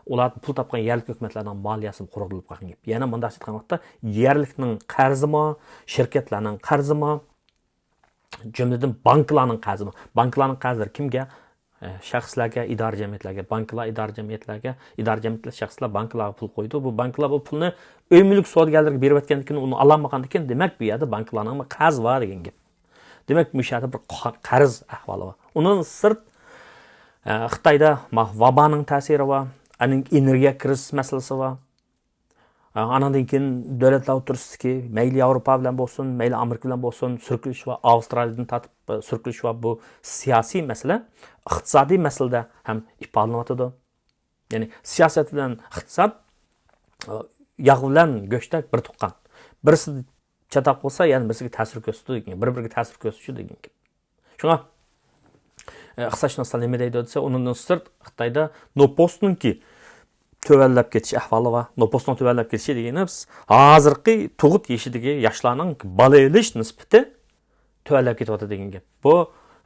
ئۇلاردىن پۇل تاپقان يەرلىك ھۆكۈمەتلەرنىڭ مالىيەسىمۇ قۇرۇقلىنىپ قالغان گەپ. يەنە مۇنداق ئېيتقان ۋاقىتتا، يەرلىكنىڭ قەرزىمۇ، شىركەتلەرنىڭ قەرزىمۇ، جۈملىدىن بانكىلارنىڭ قەرزىمۇ. بانكىلارنىڭ قەرزلىرى كىمگە؟ ئە، شەخسلەرگە، ئىدارە جەمئىيەتلەرگە. بانكىلار ئىدارە جەمئىيەتلەرگە، ئىدارە جەمئىيەتلەر شەخسلەر بانكىلارغا پۇل قويىدۇ. بۇ بانكىلار بۇ پۇلنى ئۆي مۈلۈك سودىگەرلىرىگە بېرىۋەتكەندىن كېيىن ئۇنى ئالالمىغاندىن كېيىن، دېمەك، بۇ يەردە بانكىلارنىڭمۇ قەرزى بار دېگەن گەپ. دېمەك، مۇشۇ يەردە بىر قا-، قەرز ئەھۋالى بار. ئۇنىڭدىن سىرت، ئە، خىتايدا ما-، ۋابانىڭ تەسىرى بار، ئەنە ئېنېرگىيە كىرىزىس مەسىلىسى بار. ئە، ئانىڭدىن كېيىن دۆلەتلەر ئوتتۇرىسىدىكى مەيلى ياۋروپا بىلەن بولسۇن، مەيلى ئامېرىكا بىلەن بولسۇن، سۈركىلىش بار، ئاۋسترالىيەدىن تارتىپ، ئە، سۈركىلىش بار. بۇ سىياسىي مەسىلە، ئىقتىسادىي مەسىلىدە ھەم ئىپادىلىنىۋاتىدۇ. يەنى سىياسەت بىلەن ئىقتىساد، ئە، ياغ بىلەن گۆشتەك بىر تۇغقان. بىرسى چاتاق بولسا، يەنە بىرسىگە تەسىر كۆرسىتىدۇ دېگەن، بىر-بىرىگە تەسىر كۆرسىتىشىدۇ دېگەن گەپ. شۇڭا، ئە، ئىقتىسادشۇناسلار نېمە دەيدۇ دېسە، ئۇنىڭدىن سىرت خىتايدا نوپۇسنىڭكى تۆۋەنلەپ كېتىش ئەھۋالى بار. نوپۇسنىڭ تۆۋەنلەپ كېتىشى دېگىنىمىز، ھازىرقى تۇغۇت يېشىدىكى ياشلارنىڭ بالا ئېلىش نىسبىتى تۆۋەنلەپ كېتىۋاتىدۇ دېگەن گەپ. بۇ،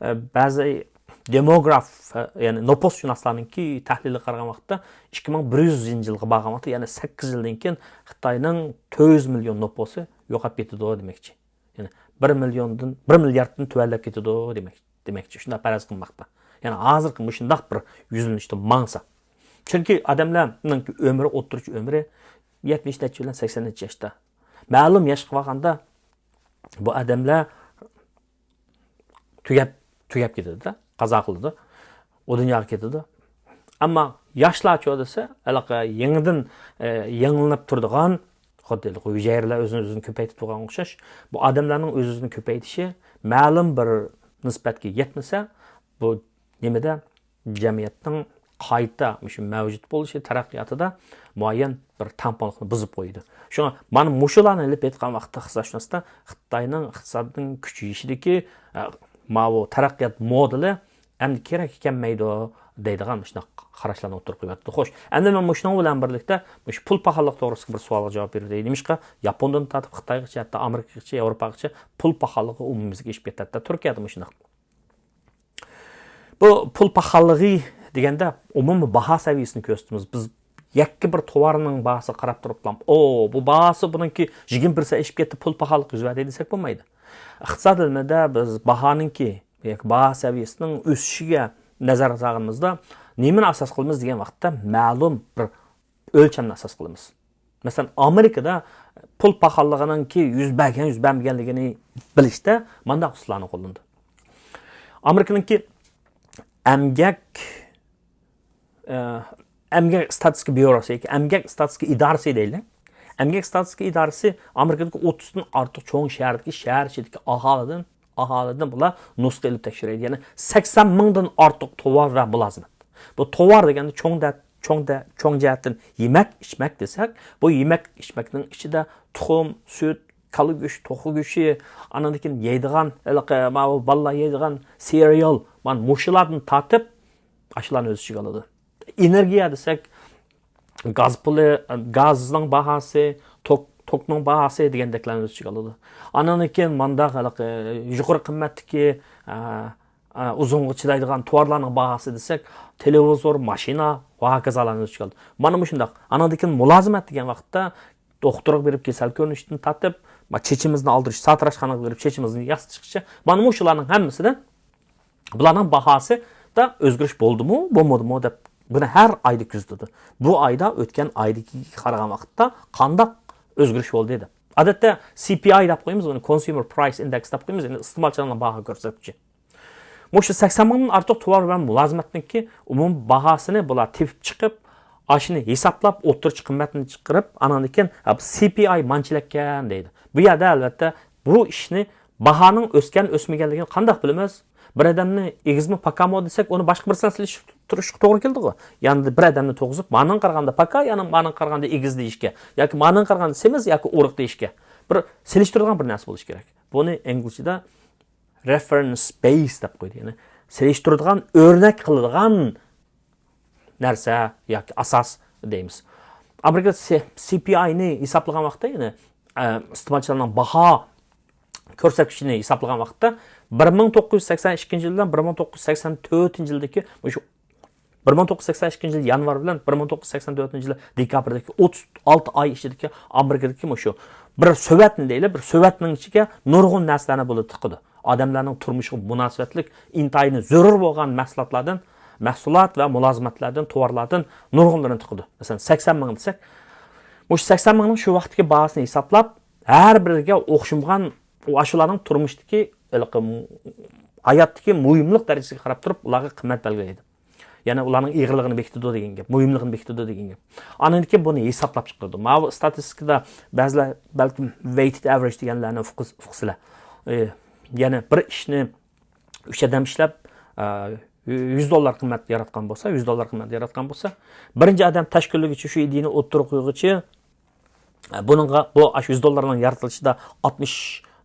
ئە، بەزى دېموگراف، ئە، يەنى نوپۇسشۇناسلارنىڭكى تەھلىلىگە قارىغان ۋاقىتتا، ئىككى مىڭ بىر يۈزىنچى يىلغا بارغان ۋاقىتتا، يەنى سەككىز يىلدىن كېيىن خىتاينىڭ تۆت يۈز مىليون نوپۇسى يوقاپ كېتىدۇ دېمەكچى. يەنى بىر مىليوندىن، بىر مىلياردتىن تۆۋەنلەپ كېتىدۇ دېمەك، دېمەكچى. شۇنداق پەرەز قىلماقتا. يەنى ھازىرقى مۇشۇنداق بىر يۈزلىنىشتە ماڭسا. چۈنكى ئادەملەرنىڭ ئۆمرى، ئوتتۇرىچە ئۆمرى يەتمىش نەچچە بىلەن سەكسەن نەچچە ياشتا. مەلۇم ياشقا بارغاندا بۇ ئادەملەر تۈگەپ، تۈگەپ كېتىدۇ-دە، قازا قىلىدۇ. ئۇ دۇنياغا كېتىدۇ. ئەمما ياشلارچۇ دېسە، ھېلىقى يېڭىدىن، ئە، يېڭىلىنىپ تۇرىدىغان، خۇددى ھېلىقى ھۈجەيرىلەر ئۆزىنى ئۆزىنى كۆپەيتىپ تۇرغانغا ئوخشاش، بۇ ئادەملەرنىڭ ئۆز-ئۆزىنى كۆپەيتىشى مەلۇم بىر نىسبەتكە يەتمىسە، بۇ نېمىدە جەمئىيەتنىڭ قايتا مۇشۇ مەۋجۇت بولۇشى، تەرەققىياتىدا مۇئەييەن بىر تەڭپۇڭلۇقنى بۇزۇپ قويىدۇ. شۇڭا مانا مۇشۇلارنى ئېلىپ ئېيتقان ۋاقىتتا، ئىقتىسادشۇناسلار خىتاينىڭ ئىقتىسادنىڭ كۈچىيىشىدىكى، ئە، ماۋۇ تەرەققىيات مودېلى ئەمدى كېرەككە كەلمەيدۇ دەيدىغان مۇشۇنداق قاراشلارنى ئوتتۇرىغا قويۇۋاتىدۇ. خوش، ئەمدى مەن مۇشۇنىڭ بىلەن بىرلىكتە مۇشۇ پۇل پاخاللىقى توغرىسىدىكى بىر سوئالغا جاۋاب بېرەي. نېمىشقا ياپوندىن تارتىپ خىتايغىچە، ھەتتا ئامېرىكىغىچە، ياۋروپاغىچە پۇل پاخاللىقى ئومۇميۈزلۈك ئېشىپ كېتەتتى. تۈركىيەدە مۇشۇنداق. بۇ پۇل پاخاللىقى دېگەندە ئومۇمىي باھا سەۋىيەسىنى كۆرسىتىمىز. بىز يەككە بىر تاۋارنىڭ باھاسىغا قاراپ تۇرۇپلا، ئو، بۇ باھاسى بۇنىڭكى يىگىرمە پىرسەنت ئېشىپ كەتتى، پۇل پاخاللىقى يۈز بەردى دېسەك بولمايدۇ. ئىقتىساد ئىلمىدە بىز باھانىڭكى ياكى باھا سەۋىيەسىنىڭ ئۆسۈشىگە نەزەر سالغىنىمىزدا نېمىنى ئاساس قىلىمىز دېگەن ۋاقىتتا مەلۇم بىر ئۆلچەمنى ئاساس قىلىمىز. مەسىلەن، ئامېرىكىدا پۇل پاخاللىقىنىڭكى يۈز بەرگەن، يۈز بەرمىگەنلىكىنى بىلىشتە مانداق ئۇسۇللارنى قوللىنىدۇ. ئامېرىكىنىڭكى ئەمگەك، ئە، ئەمگەك ستاتىستىكا بيۇروسى ياكى ئەمگەك ستاتىستىكا ئىدارىسى دەيلى. ئەمگەك ستاتىستىكا ئىدارىسى ئامېرىكىدىكى ئوتتۇزدىن ئارتۇق چوڭ شەھەردىكى، شەھەر ئىچىدىكى ئاھالىدىن، ئاھالىدىن بۇلار نۇسخا ئېلىپ تەكشۈرەيدۇ. يەنى سەكسەن مىڭدىن ئارتۇق تاۋار ۋە مۇلازىمەت. بۇ تاۋار دېگەندە چوڭ دە-، چوڭ دە-، چوڭ جەھەتتىن يېمەك، ئىچمەك دېسەك، بۇ يېمەك، ئىچمەكنىڭ ئىچىدە تۇخۇم، سۈت، كالا گۆشى، توخۇ گۆشى، ئاندىن كېيىن يەيدىغان، ھېلىقى ماۋۇ بالىلار يەيدىغان سېرىيال، مانا مۇشۇلاردىن تارتىپ، ئاشۇلارنى ئۆز ئىچىگە ئالىدۇ. ئېنېرگىيە دېسەك، گاز پۇلى، گازنىڭ باھاسى، توك، توكنىڭ باھاسى دېگەندەكلەرنى ئۆز ئىچىگە ئالىدۇ. ئاندىن كېيىن مانداق ھېلىقى يۇقىرى قىممەتتىكى، ئە، ئە، ئۇزۇنغا چىدايدىغان تاۋارلارنىڭ باھاسى دېسەك، تېلېۋىزور، ماشىنا ۋە ھاكازالارنى ئۆز ئىچىگە ئالىدۇ. مانا مۇشۇنداق. ئاندىن كېيىن مۇلازىمەت دېگەن ۋاقىتتا دوختۇرغا بېرىپ كېسەل كۆرۈنۈشتىن تارتىپ، ما، چېچىمىزنى ئالدۇرۇش، ساتىراشخانىغا بېرىپ چېچىمىزنى ياسىتىشقىچە، مانا مۇشۇلارنىڭ ھەممىسىدە بۇلارنىڭ باھاسىدا ئۆزگىرىش بولدىمۇ، بولمىدىمۇ دەپ بۇنى ھەر ئايدا كۆزىتىدۇ. بۇ ئايدا ئۆتكەن ئايدىكىگە قارىغان ۋاقىتتا قانداق ئۆزگىرىش بولدى دەپ. ئادەتتە سى پى ئاي دەپ قويىمىز، بۇنى كونسيۇمېر پرايس ئىندېكس دەپ قويىمىز، يەنى ئىستېمالچىلارنىڭ باھا كۆرسەتكۈچى. مۇشۇ سەكسەن مىڭدىن ئارتۇق تاۋار ۋە مۇلازىمەتنىڭكى ئومۇمىي باھاسىنى بۇلار تېپىپ چىقىپ، ئاشۇنى ھېسابلاپ، ئوتتۇرىچە قىممەتنى چىقىرىپ، ئانان كېيىن، ھە، بۇ سى پى ئاي مانچىلەككەن دەيدۇ. بۇ يەردە، ئەلۋەتتە، بۇ ئىشنى، باھانىڭ ئۆسكەن، ئۆسمىگەنلىكىنى قانداق بىلىمىز؟ بىر ئادەمنى ئېگىزمۇ، پاكامۇ دېسەك، ئۇنى باشقا بىرسى بىلەن سېلىشتۇرۇشقا توغرا كېلىدىغۇ. يەنى بىر ئادەمنى تۇرغۇزۇپ، مانىڭغا قارىغاندا پاكا، يەنى مانىڭغا قارىغاندا ئېگىز دېيىشكە، ياكى مانىڭغا قارىغاندا سېمىز ياكى ئورۇق دېيىشكە، بىر سېلىشتۇرىدىغان بىر نەرسە بولۇشى كېرەك. بۇنى ئىنگلىزچىدا رېفېرېنس بەيس دەپ قويدى. يەنى سېلىشتۇرىدىغان، ئۆرنەك قىلىدىغان نەرسە ياكى ئاساس دەيمىز. ئامېرىكا سى پى ئاينى ھېسابلىغان ۋاقىتتا، يەنى، ئە، ئىستېمالچىلارنىڭ باھا كۆرسەتكۈچىنى ھېسابلىغان ۋاقىتتا، بىر مىڭ توققۇز يۈز سەكسەن ئىككىنچى يىل بىلەن بىر مىڭ توققۇز يۈز سەكسەن تۆتىنچى يىلدىكى مۇشۇ بىر مىڭ توققۇز يۈز سەكسەن ئىككىنچى يىل يانۋار بىلەن بىر مىڭ توققۇز يۈز سەكسەن تۆتىنچى يىل دېكابىردىكى ئوتتۇز ئالتە ئاي ئىچىدىكى ئامېرىكىدىكى مۇشۇ بىر سۆۋەتنى دەيلى، بىر سۆۋەتنىڭ ئىچىگە نۇرغۇن نەرسىلەرنى بۇلار تىقىدۇ. ئادەملەرنىڭ تۇرمۇشىغا مۇناسىۋەتلىك ئىنتايىن زۆرۈر بولغان مەھسۇلاتلاردىن، مەھسۇلات ۋە مۇلازىمەتلەردىن، تاۋارلاردىن نۇرغۇنلىرىنى تىقىدۇ. مەسىلەن، سەكسەن مىڭ دېسەك، مۇشۇ سەكسەن مىڭنىڭ شۇ ۋاقىتتىكى باھاسىنى ھېسابلاپ، ھەر بىرىگە ئوخشىمىغان، ئاشۇلارنىڭ تۇرمۇشتىكى، ھېلىقى، ھاياتتىكى مۇھىملىق دەرىجىسىگە قاراپ تۇرۇپ، ئۇلارغا قىممەت بەلگىلەيدۇ. يەنى ئۇلارنىڭ ئېغىرلىقىنى بېكىتىدۇ دېگەن گەپ، مۇھىملىقىنى بېكىتىدۇ دېگەن گەپ. ئاندىن كېيىن بۇنى ھېسابلاپ چىقىرىدۇ. ماۋۇ ئىستاتىستىكىدا بەزىلەر بەلكىم ۋېيتېد ئەۋرېج دېگەنلەرنى ئۇقىس-، ئۇقىسىلەر. ئى، يەنى بىر ئىشنى ئۈچ ئادەم ئىشلەپ، ئە، يۈز دوللار قىممەت ياراتقان بولسا، يۈز دوللار قىممەت ياراتقان بولسا، بىرىنچى ئادەم تاش كۈنلىگۈچە شۇ ئىدىيەنى ئوتتۇرىغا قويغۇچە، بۇنىڭغا، بۇ ئاشۇ يۈز دوللارنىڭ يارىتىلىشىدا ئاتمىش،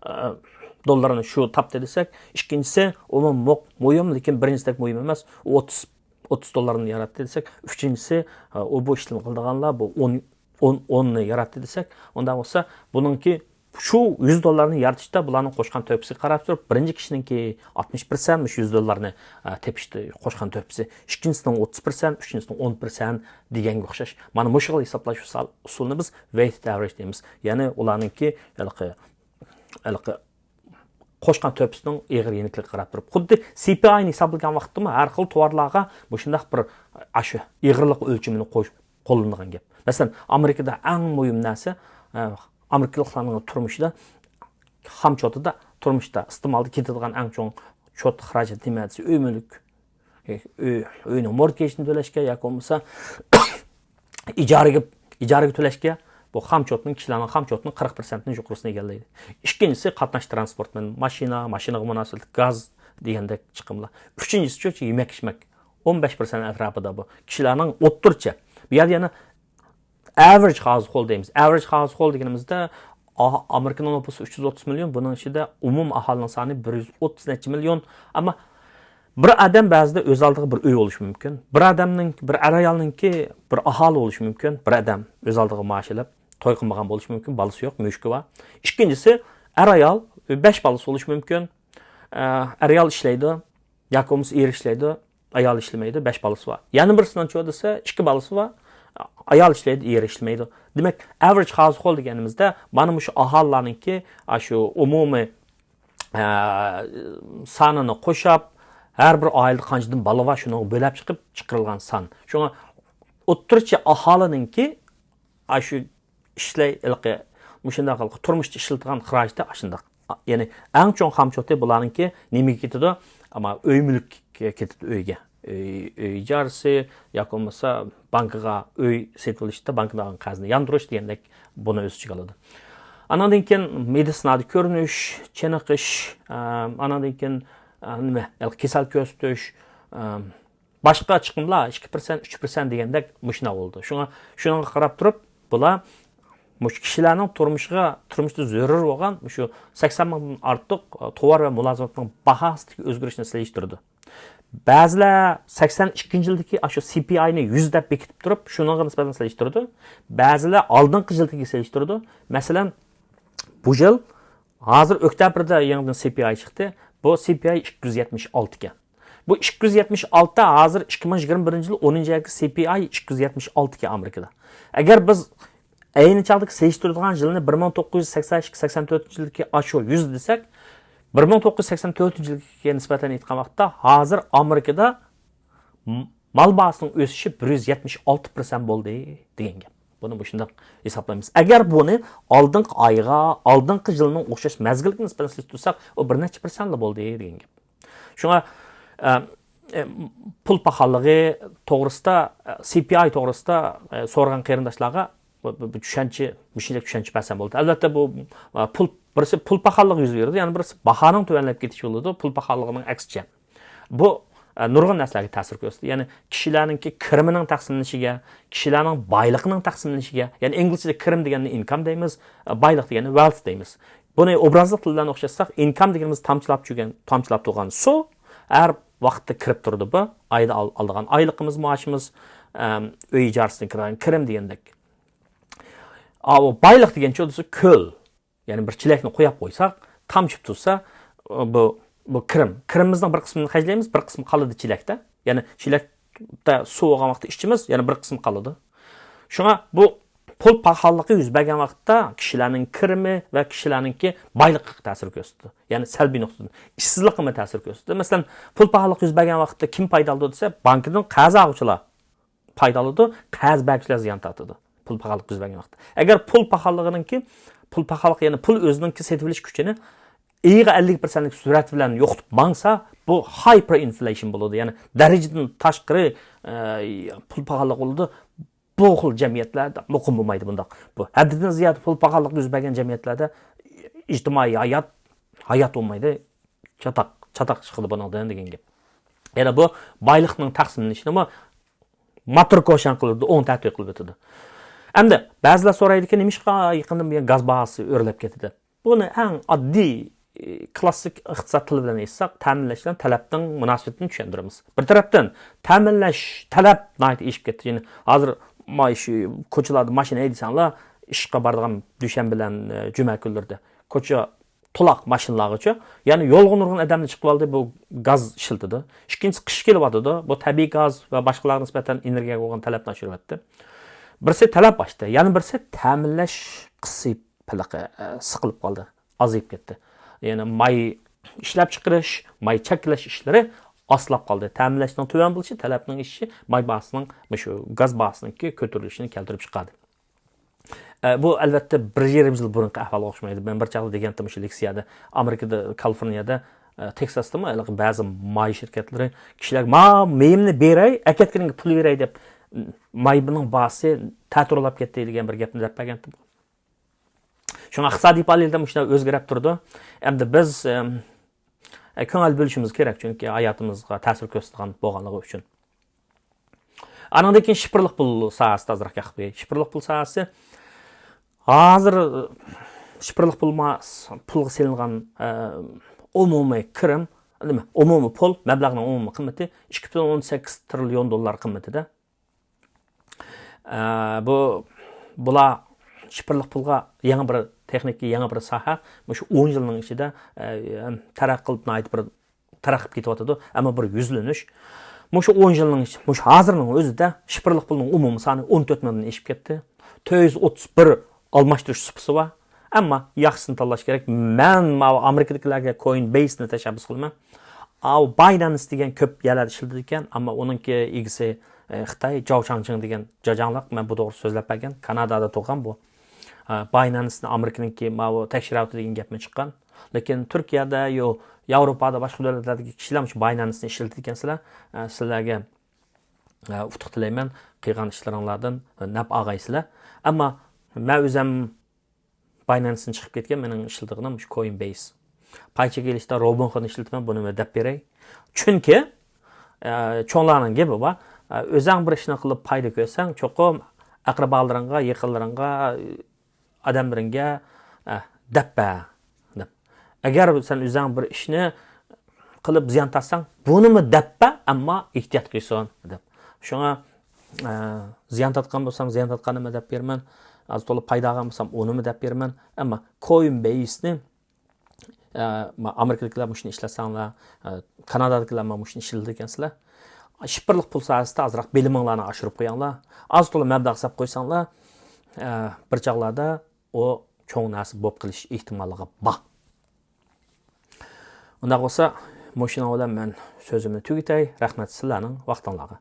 ئە، دوللارنى شۇ تاپتى دېسەك، ئىككىنچىسى، ئۇمۇ مۇق-، مۇھىم، لېكىن بىرىنچىدەك مۇھىم ئەمەس، ئۇ ئوتتۇز، ئوتتۇز دوللارنى ياراتتى دېسەك، ئۈچىنچىسى، ئە، ئۇ بۇ ئىشنى قىلىدىغانلار، بۇ ئون، ئون، ئوننى ياراتتى دېسەك، ئۇنداق بولسا، بۇنىڭكى شۇ يۈز دوللارنى يارىتىشتا بۇلارنىڭ قوشقان تۆھپىسىگە قاراپ تۇرۇپ، بىرىنچى كىشىنىڭكى ئاتمىش پىرسەنت مۇشۇ يۈز دوللارنى، ئە، تېپىشتا قوشقان تۆھپىسى، ئىككىنچىسىنىڭ ئوتتۇز پىرسەنت، ئۈچىنچىسىنىڭ ئون پىرسەنت دېگەنگە ئوخشاش. مانا مۇشۇ خىل ھېسابلاش ئۇسال-، ئۇسۇلىنى بىز ۋېيتېد ئەۋرېج دەيمىز. يەنى ئۇلارنىڭكى ھېلىقى، ھېلىقى قوشقان تۆھپىسىنىڭ ئېغىر يېنىكلىكىگە قاراپ تۇرۇپ، خۇددى سى پى ئاينى ھېسابلىغان ۋاقىتتىمۇ ھەر خىل تاۋارلارغا مۇشۇنداق بىر ئاشۇ ئېغىرلىق ئۆلچىمىنى قوش-، قوللىنىدىغان گەپ. مەسىلەن، ئامېرىكىدا ئەڭ مۇھىم نەرسە، ئە، ئامېرىكىلىقلارنىڭ تۇرمۇشىدا، خام چوتىدا، تۇرمۇشتا ئىستېمالدا كېتىدىغان ئەڭ چوڭ چوت خىراجەت نېمە دېسە، ئۆي مۈلۈك. ئۆي، ئۆينىڭ مورتگېجىنى تۆلەشكە ياكى بولمىسا ئىجارىگە، ئىجارىگە تۆلەشكە بۇ خام چوتنىڭ، كىشىلەرنىڭ خام چوتىنىڭ قىرىق پىرسەنتىنىڭ يۇقىرىسىنى ئىگىلەيدۇ. ئىككىنچىسى قاتناش ترانسپورت، ماشىنا، ماشىنىغا مۇناسىۋەتلىك گاز دېگەندەك چىقىملار. ئۈچىنچىسىچۇ يېمەك ئىچمەك. ئون بەش پىرسەنت ئەتراپىدا بۇ. كىشىلەرنىڭ ئوتتۇرىچە. بۇ يەردە يەنە ئەۋرېج ھاۋزىخور دەيمىز. ئەۋرېج ھاۋزىخور دېگىنىمىزدە، ئا-، ئامېرىكىنىڭ نوپۇسى ئۈچ يۈز ئوتتۇز مىليون، بۇنىڭ ئىچىدە ئومۇمىي ئاھالىنىڭ سانى بىر يۈز ئوتتۇز نەچچە مىليون. ئەمما بىر ئادەم بەزىدە ئۆز ئالدىغا بىر ئۆي بولۇشى مۇمكىن. بىر ئادەمنىڭ، بىر ئەر-ئايالنىڭكى بىر ئاھالە بولۇشى مۇمكىن. بىر ئادەم ئۆز ئالدىغا مائاش ئېلىپ، توي قىلمىغان بولۇشى مۇمكىن، بالىسى يوق، مۈشۈكى بار. ئىككىنچىسى، ئەر-ئايال، بەش بالىسى بولۇشى مۇمكىن. ئە، ئەر-ئايال ئىشلەيدۇ، ياكى بولمىسا ئېرى ئىشلەيدۇ، ئايالى ئىشلىمەيدۇ، بەش بالىسى بار. يەنە بىرسىنىڭچۇ دېسە، ئىككى بالىسى بار، ئايال ئىشلەيدۇ، ئېرى ئىشلىمەيدۇ. دېمەك، average household دېگىنىمىزدە، مانا مۇشۇ ئاھالىلەرنىڭكى، ئاشۇ ئومۇمىي ئە، سانىنى قوشاپ، ھەر بىر ئائىلىدە قانچىدىن بالا بار، شۇنىڭغا بۆلەپ چىقىپ چىقىرىلغان سان. شۇڭا ئوتتۇرىچە ئاھالىنىڭكى، ئاشۇ ئىشلەي، ھېلىقى مۇشۇنداق قىلىپ تۇرمۇشتا ئىشلىتىدىغان خىراجىتى ئاشۇنداق. يەنى ئەڭ چوڭ خامچوتى بۇلارنىڭكى نېمىگە كېتىدۇ؟ ئەمما ئۆي مۈلۈككە كېتىدۇ، ئۆيگە. ئۆي، ئۆي ئىجارىسى ياكى بولمىسا بانكىغا ئۆي سېتىۋېلىشتا بانكىدىن ئالغان قەرزنى ياندۇرۇش دېگەندەك بۇنى ئۆز ئىچىگە ئالىدۇ. ئاناندىن كېيىن مېدىتسىنادا كۆرۈنۈش، چېنىقىش، ئە، ئاناندىن كېيىن، ئە، نېمە، كېسەل كۆزىتىش، ئە، باشقا چىقىملار ئىككى پىرسەنت، ئۈچ پىرسەنت دېگەندەك مۇشۇنداق بولىدۇ. شۇڭا، شۇنىڭغا قاراپ تۇرۇپ، بۇلار مۇشۇ كىشىلەرنىڭ تۇرمۇشىغا، تۇرمۇشتا زۆرۈر بولغان مۇشۇ سەكسەن مىڭدىن ئارتۇق، ئە، توۋار ۋە مۇلازىماتنىڭ باھاسىدىكى ئۆزگىرىشنى سېلىشتۇرىدۇ. بەزىلەر سەكسەن ئىككىنچى يىلدىكى ئاشۇ سى پى ئاينى يۈز دەپ بېكىتىپ تۇرۇپ، شۇنىڭغا نىسبەتەن سېلىشتۇرىدۇ. بەزىلەر ئالدىنقى يىلدىكىگە سېلىشتۇرىدۇ. مەسىلەن، بۇ يىل ھازىر ئۆكتەبىردە يېڭىدىن سى پى ئاي چىقتى. بۇ سى پى ئاي ئىككى يۈز يەتمىش ئالتە ئىكەن. بۇ ئىككى يۈز يەتمىش ئالتە ھازىر ئىككى مىڭ يىگىرمە بىرىنچى يىل ئونىنچى ئايدىكى سى پى ئاي ئىككى يۈز يەتمىش ئالتە ئىكەن ئامېرىكىدا. ئەگەر بىز ئەينى چاغدىكى سېلىشتۇرىدىغان يىلنى بىر مىڭ توققۇز يۈز سەكسەن ئىككى، سەكسەن تۆتىنچى يىلدىكى ئاشۇ يۈز دېسەك، بىر مىڭ توققۇز يۈز سەكسەن تۆتىنچى يىلغا نىسبەتەن ئېيتقان ۋاقىتتا، ھازىر ئامېرىكىدا م-، مال باھاسىنىڭ ئۆسۈشى بىر يۈز يەتمىش ئالتە پىرسەنت بولدى دېگەن گەپ. بۇنى مۇشۇنداق ھېسابلايمىز. ئەگەر بۇنى ئالدىنقى ئايغا، ئالدىنقى يىلنىڭ ئوخشاش مەزگىلگە نىسبەتەن سېلىشتۇرساق، ئۇ بىر نەچچە پىرسەنتلا بولدى دېگەن گەپ. شۇڭا، ئە، ئە، پۇل پاخاللىقى توغرىسىدا، ئە، سى پى ئاي توغرىسىدا، ئە، سورىغان قېرىنداشلارغا بۇ، بۇ، بۇ چۈشەنچە، مۇشۇنچە چۈشەنچە بەرسەم بولدى. ئەلۋەتتە، بۇ، ئە، پۇل، بىرسى پۇل پاخاللىقى يۈز بېرىدۇ، يەنە بىرسى باھانىڭ تۆۋەنلەپ كېتىشى بولىدۇ، پۇل پاخاللىقىنىڭ ئەكسىچە. بۇ، ئە، نۇرغۇن نەرسىلەرگە تەسىر كۆرسىتىدۇ. يەنى كىشىلەرنىڭكى كىرىمىنىڭ تەقسىملىنىشىگە، كىشىلەرنىڭ بايلىقىنىڭ تەقسىملىنىشىگە، يەنى ئىنگلىزچىدە كىرىم دېگەننى ئىنكام دەيمىز، ئە، بايلىق دېگەننى ۋېلت دەيمىز. بۇنى ئوبرازلىق تىل بىلەن ئوخشاتساق، ئىنكام دېگىنىمىز تامچىلاپ چۈگەن، تامچىلاپ تۇرغان سۇ، ھەر ۋاقىتتا كىرىپ تۇرىدۇ بۇ. ئايدا ئال-، ئالىدىغان ئايلىقىمىز، مائاشىمىز، ئەم، ئۆي ئىجارىسىدىن كىرىدىغان كىرىم دېگەندەك. ئاۋۇ بايلىق دېگەنچە دېسە كۆل. يەنى بىر چېلەكنى قويۇپ قويساق، تامچىپ تۇرسا، بۇ، بۇ كىرىم. كىرىمىمىزنىڭ بىر قىسمىنى خەجلەيمىز، بىر قىسمى قالىدۇ چېلەكتە. يەنى چېلەكتە سۇ بولغان ۋاقىتتا ئىچىمىز، يەنە بىر قىسمى قالىدۇ. شۇڭا بۇ پۇل پاخاللىقى يۈز بەرگەن ۋاقىتتا كىشىلەرنىڭ كىرىمى ۋە كىشىلەرنىڭكى بايلىقىغا تەسىر كۆرسىتىدۇ. يەنى سەلبىي نۇقتىدىن ئىشسىزلىققىمۇ تەسىر كۆرسىتىدۇ. مەسىلەن، پۇل پاخاللىقى يۈز بەرگەن ۋاقىتتا كىم پايدا ئالىدۇ دېسە، بانكىدىن قەرز ئالغۇچىلار پايدا ئالىدۇ، قەرز بەرگۈچىلەر زىيان تارتىدۇ. پۇل پاخاللىقى يۈز بەرگەن ۋاقىتتا. ئەگەر پۇل پاخاللىقىنىڭكى، پۇل پاخاللىق، يەنى پۇل ئۆزىنىڭكى سېتىۋېلىش كۈچىنى ئېيىغا ئەللىك پىرسەنتلىك سۈرئەت بىلەن يوقىتىپ ماڭسا، بۇ ھايپېر ئىنفليېيشن بولىدۇ. يەنى دەرىجىدىن تاشقىرى، ئە، پۇل پاخاللىق بولىدۇ. بۇ خىل جەمئىيەتلەردە مۇقىم بولمايدۇ بۇنداق. بۇ ھەددىدىن زىيادە پۇل پاخاللىق يۈز بەرگەن جەمئىيەتلەردە ئىجتىمائىي ھايات، ھايات بولمايدۇ. چاتاق، چاتاق چىقىدۇ بۇنىڭدىن دېگەن گەپ. يەنە بۇ بايلىقنىڭ تەقسىملىنىشىنىمۇ ماتروكوشان قىلىدۇ، ئوڭ تەتۈر قىلىپ ئۆتىدۇ. ئەمدى بەزىلەر سورايدىكى، نېمىشقا يېقىندىن بۇيان گاز باھاسى ئۆرلەپ كېتىدۇ؟ بۇنى ئەڭ ئاددىي، ئى، كلاسسىك ئىقتىساد تىلى بىلەن ئېيتساق، تەمىنلەش بىلەن تەلەپنىڭ مۇناسىۋىتىنى چۈشەندۈرىمىز. بىر تەرەپتىن، تەمىنلەش، تەلەپ ناھايىتى ئېشىپ كەتتى. يەنى ھازىر ماي شۇ كوچىلاردا ماشىنا ھەيدىسەڭلار، ئىشقا بارىدىغان دۈشەنبە بىلەن، ئە، جۈمە كۈنلىرىدە كوچا تولاق ماشىنىلارغىچە. يەنى يولغا نۇرغۇن ئادەمنى چىقىۋالدى، بۇ گاز ئىشلىتىدۇ. ئىككىنچىسى، قىش كېلىۋاتىدۇ. بۇ تەبىئىي گاز ۋە باشقىلارغا نىسبەتەن ئېنېرگىيەگە بولغان تەلەپنى ئاشۇرۇۋەتتى. بىرسى تەلەپ ئاشتى، يەنە بىرسى تەمىنلەش قىسىپ ھېلىقى، ئە، سىقىلىپ قالدى، ئازىيىپ كەتتى. يەنى ماي ئىشلەپچىقىرىش، ماي چەكلەش ئىشلىرى ئاستىلاپ قالدى. تەمىنلەشنىڭ تۆۋەن بولۇشى، تەلەپنىڭ ئېشىشى ماي باھاسىنىڭ، مۇشۇ گاز باھاسىنىڭكى كۆتۈرۈلۈشىنى كەلتۈرۈپ چىقاردى. ئە، بۇ، ئەلۋەتتە، بىر يېرىم يىل بۇرۇنقى ئەھۋالغا ئوخشىمايدۇ. مەن بىر چاغدا دېگەنتىم، مۇشۇ لېكسىيەدە، ئامېرىكىدا، كالىفورنىيەدە، ئە، تېكساستىمۇ ھېلىقى بەزى ماي شىركەتلىرى كىشىلەرگە، «ما، مېيىمنى بېرەي، ئەكەتكىنىڭگە پۇل بېرەي» دەپ، ماينىڭ باھاسى تەتۈرلەپ كەتتى دېگەن بىر گەپنى دەپ بەرگەنتىم. شۇڭا ئىقتىسادىي پائالىيەتلەر مۇشۇنداق ئۆزگىرىپ تۇرىدۇ. ئەمدى بىز، ئەم، ئە، كۆڭۈل بۆلۈشىمىز كېرەك، چۈنكى ھاياتىمىزغا تەسىر كۆرسىتىدىغان بولغانلىقى ئۈچۈن. ئانىڭدىن كېيىن شىفىرلىق پۇل ساھەسىدە ئازراق ياقىپ بېرەي. شىفىرلىق پۇل ساھەسى ھازىر، ئە، شىفىرلىق پۇل ما-، پۇلغا سېلىنغان، ئە، ئومۇمىي كىرىم نېمە، ئومۇمىي پۇل، مەبلەغنىڭ ئومۇمىي قىممىتى ئىككى پۈتۈن ئوندىن سەككىز تىرىليون دوللار قىممىتىدا. ئە، بۇ، بۇلار شىفىرلىق پۇلغا يېڭى بىر تېخنىكا، يېڭى بىر ساھە، مۇشۇ ئون يىلنىڭ ئىچىدە، ئە، تەرەققىي قىلىپ، ناھايىتى بىر تەرەققىي قىلىپ كېتىۋاتىدۇ. ئەمما بىر يۈزلىنىش. مۇشۇ ئون يىلنىڭ ئىچ-، مۇشۇ ھازىرنىڭ ئۆزىدە شىفىرلىق پۇلنىڭ ئومۇمىي سانى ئون تۆت مىليوندىن ئېشىپ كەتتى. تۆت يۈز ئوتتۇز بىر ئالماشتۇرۇش سۇپىسى بار. ئەمما ياخشىسىنى تاللاش كېرەك. مەن ماۋۇ ئامېرىكىدىكىلەرگە كويىنبېيسنى تەشەببۇس قىلىمەن. ئاۋۇ باينانس دېگەن كۆپ يەرلەردە ئىشلىتىدىكەن، ئەمما ئۇنىڭكى ئىگىسى، ئە، خىتاي، جاۋ چاڭچىڭ دېگەن جاجاڭلىق. مەن بۇ توغرىسىدا سۆزلەپ بەرگەن. كانادادا تۇغقان بۇ. ئە، باينانسنى ئامېرىكىنىڭكى ماۋۇ تەكشۈرۈۋاتىدۇ دېگەن گەپمۇ چىققان. لېكىن تۈركىيەدە، يو-، ياۋروپادا، باشقا دۆلەتلەردىكى كىشىلەر مۇشۇ باينانسنى ئىشلىتىدىكەنسىلەر. ئە، سىلەرگە، ئە، ئۇتۇق تىلەيمەن. قىلغان ئىشلىرىڭلاردىن نەپ ئالغايسىلەر. ئەمما مەن ئۆزۈم باينانستىن چىقىپ كەتكەن، مېنىڭ ئىشلىتىدىغىنىم مۇشۇ كويىنبېيس. پاي چېكىلىشتا روبىنخۇدنى ئىشلىتىمەن، بۇنى مەن دەپ بېرەي. چۈنكى، ئە، چوڭلارنىڭ گېپى بار، ئە، ئۆزەڭ بىر ئىشنى قىلىپ پايدا كۆرسەڭ، چوقۇم ئەقرىبالىرىڭغا، يېقىنلىرىڭغا، ئادەملىرىڭگە، ئە، دەپ بەر، دەپ. ئەگەر سەن ئۆزەڭ بىر ئىشنى قىلىپ زىيان تارتساڭ، بۇنىمۇ دەپ بەر، ئەمما ئېھتىيات قىلسۇن، دەپ. شۇڭا، ئە، زىيان تارتقان بولسام، زىيان تارتقاننىمۇ دەپ بېرىمەن. ئاز تولا پايدا ئالغان بولسام، ئۇنىمۇ دەپ بېرىمەن. ئەمما كويىنبېيسنى، ئە، ما-، ئامېرىكىدىكىلەر مۇشۇنى ئىشلەتسەڭلار، ئە، كانادادىكىلەر مانا مۇشۇنى ئىشلىتىدىكەنسىلەر. شىفىرلىق پۇل ساھەسىدە ئازراق بىلىمىڭلارنى ئاشۇرۇپ قويۇڭلار. ئاز تولا مەبلەغ ساپ قويساڭلار، ئە، بىر چاغلاردا ئۇ چوڭ نەرسە بولۇپ قېلىش ئېھتىماللىقى بار. ئۇنداق بولسا، مۇشۇنىڭ بىلەن مەن سۆزۈمنى تۈگىتەي. رەھمەت سىلەرنىڭ ۋاقتىڭلارغا.